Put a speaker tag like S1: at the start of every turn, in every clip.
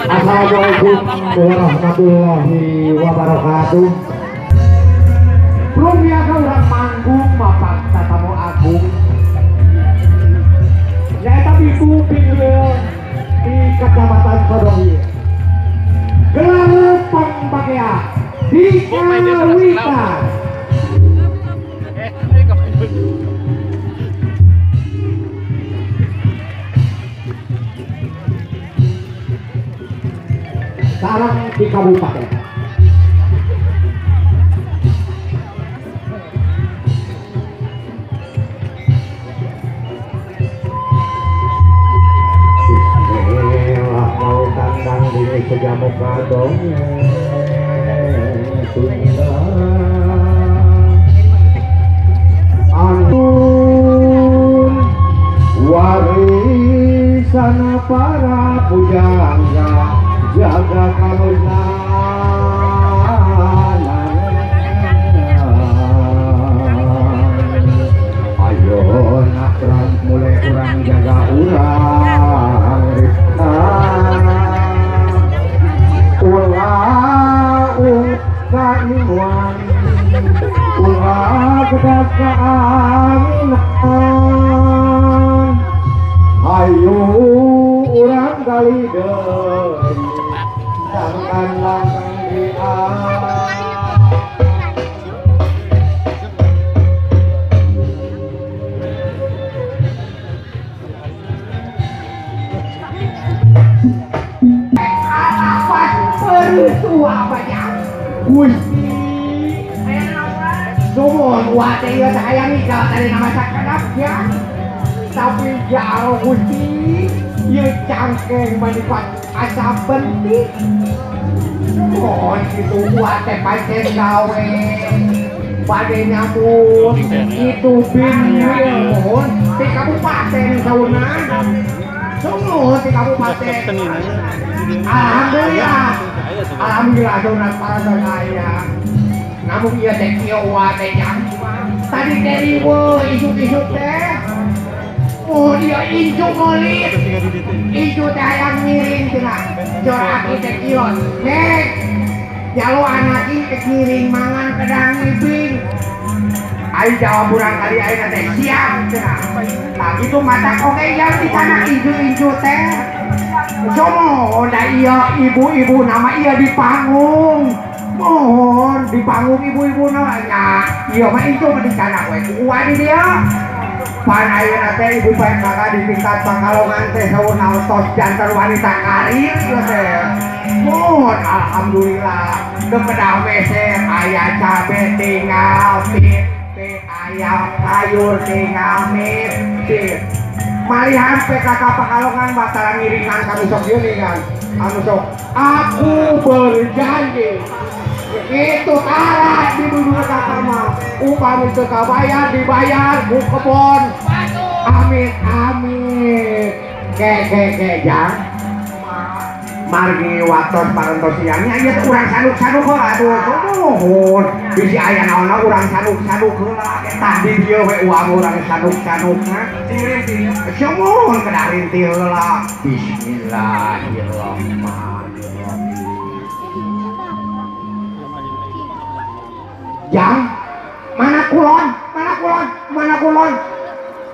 S1: Assalamualaikum warahmatullahi wabarakatuh. Rumiaka urang manggung mapak tatamu agung. Nyaeta biku pinggul di Kecamatan Sodonghieu. Gelar pangpakea di Kawitan. Sarang di kabupaten. Bismillah mau tandang bumi sejamuk kadongeng Sunda. Antun warisan para pujangga jaga kamunan. Ayo nak terang mulai kurang jaga urang ripta. Ulah kaiwan, ulah kedakaan. Ayo urang kali deui. Sangkan langkang di alapan peritua banyak Gusti Sumon wate ieu teh hayang nikah tadi nama sakedap ya. Tapi ya Allah Gusti ieu cangkeng manifat asa penting. Mohon itu buat teh pancen gawe bade nyambut itu binil mohon di kabupaten sauna sungguh di kabupaten. Alhamdulillah, alhamdulillah sauna para saya. Namun iya teh kieu wa teh jang tadi teh riweuh isuk-isuk teh. Oh dia incu melit, incu teh hayang ngiring cenah. Jor aki teh kieu, nek jalo anak ieu ngiring mangan kedang ngiping. Ai jawab urang kali ayeuna teh siap cenah. Tah kitu matak oge jang di sana incu-incu teh. Somo da ieu ibu-ibu nama ieu di panggung. Mohon di panggung ibu-ibu nama nya. Ieu mah incu mah di sana we ku uwa di dieu. Pan ayeuna teh ibu PKK di tingkat Pakalongan teh sauna tos jantan wanita karir ieu teh. Mohon alhamdulillah teu kedah WC aya cabe tinggal pit pit aya sayur tinggal mit pit. Malihan PKK Pakalongan bakalan ngiringan kami sok ieu ningan anu sok aku berjanji itu tara di dunia kata mah upami teu kabayar dibayar ku kebon. Amin amin. Ke ke ke jang margi waktos parantos siangnya ieu teh urang sanuk-sanuk heula atuh nuhun bisi aya naonna urang sanuk-sanuk heula tah di dieu we uang urang sanuk-sanukna sumuhun kedah rintih heula. Bismillahirrahmanirrahim. Jang mana kulon mana kulon mana kulon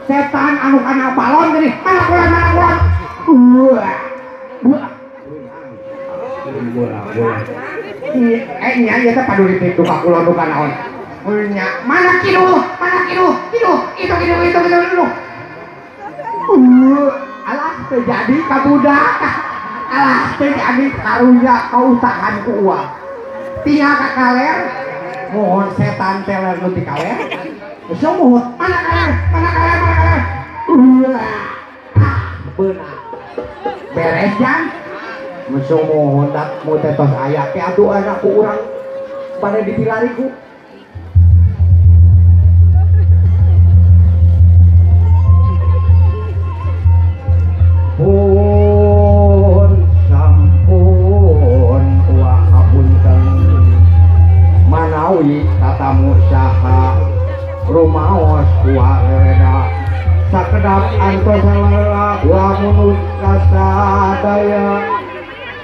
S1: setan anu kana balon gini mana kulon mana kulon. Wah wah bola bola nya ieu teh paduli duka kulon duka naon nya mana kidul kidul itu kidul itu kidul itu. Alah teu jadi ka budak. Alah teu jadi karunya kausahan ku uang. Tinggal ka kaler mohon setan teler nu ti kaler. Geus mohon mana kaler? Mana kaler? Mana kaler? Beunang. Beres jang. Musuh mohon dat mu teh tos aya ke atuh anak ku urang bade dipilari ku. Pun sampun uang hapunten manawi tatamu saha rumaos uang leleda sakedap antos lela lamun kasadaya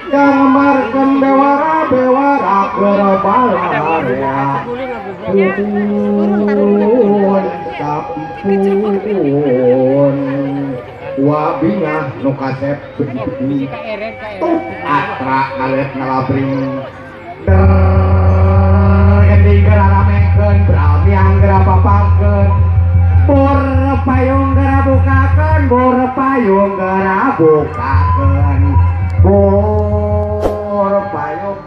S1: yang bewara bewara kerobalarea pun sampun wabingah nu kasep tuh atra ngalet ngalabring gending geraramekeun bramiang gerapapakeun bor payung gerabukakeun bor payung gerabukakeun bor payung.